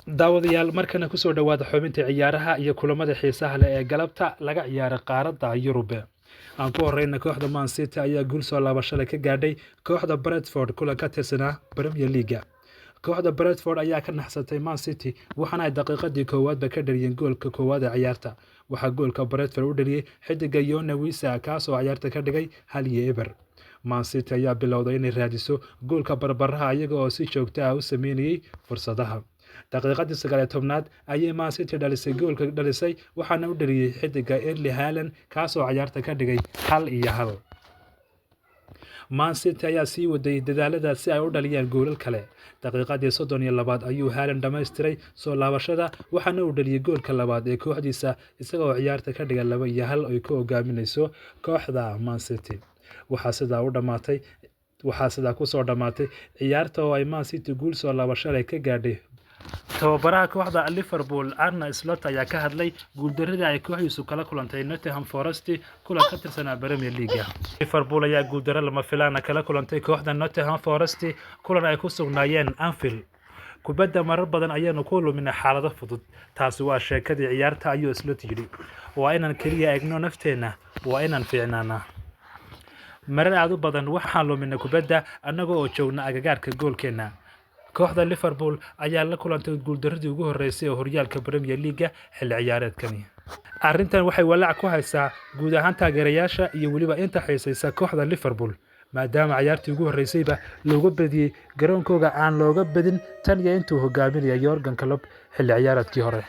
Daawadayaal, markana kusoo dhawaada xubinta ciyaaraha iyo kulamada xiisaha leh ee galabta laga ciyaaray qaaradda Yurub. Aan ku horeyna, kooxda Man City ayaa guul soo laabashada ka gaadhay kooxda Brentford kulan ka tirsanaa Premier League. Kooxda Brentford ayaa ka naxsatay Man City, waxaana ay daqiiqadii koowaadba ka dhaliyeen goolka koowaad ee ciyaarta. Waxaa goolka Brentford u dhaliyey xidiga Yoane Wissa, kaasoo ciyaarta ka dhigay 1-0. Man City ayaa bilowday inay raadiso goolka barbaraha, iyaga oo si joogto ah u sameynayay fursadaha. Daqiiqadii 19aad ayay Man City dhalisay goolka dhalisay, waxaana u dhaliyey xidiga Erling Haaland, kaasoo ciyaarta ka dhigay 1-1. Man City ayaa sii waday dadaalada si ay u dhaliyaan goolal kale. Daqiiqadii 32aad ayuu Haaland dhamaystiray soo laabashada, waxaana uu dhaliyey goolka labaad ee kooxdiisa, isagoo ciyaarta ka dhigay 2-1 ay ku hogaaminayso kooxda Man City. Waxaa sidaa kusoo dhamaatay ciyaarta oo ay Man City guul soo laabasho leh ka gaadhay. Tababaraha kooxda Liverpool, Arne Slot, ayaa ka hadlay guuldaradii ay kooxdiisu kala kulantay Nottingham Forest kulan ka tirsanaa Premier League. Liverpool ayaa guuldaro lama filaan ah kala kulantay kooxda Nottingham Forest kulan ay ku sugnaayeen Anfield. "Kubadda marar badan ayaanu ku luminay xaalado fudud. Taasi waa sheekadii ciyaarta," ayuu Slot yidhi. "Waa inaan kaliya eegno nafteena, waa inaan fiicnaanaa. Marar aad u badan waxaan luminay kubadda annaga oo joogna agagaarka goolkeena." Kooxda Liverpool ayaa la kulantay guuldaradii ugu horeysay ee horyaalka Premier League xilli ciyaareedkani. Arrintan waxay walaac ku haysaa guud ahaan taageerayaasha iyo weliba inta xiisaysa kooxda Liverpool, maadaama ciyaartii ugu horeysayba looga badiyey garoonkooda aan looga badin tan iyo intuu hogaaminayay Jurgen Klopp xilli ciyaareedkii hore.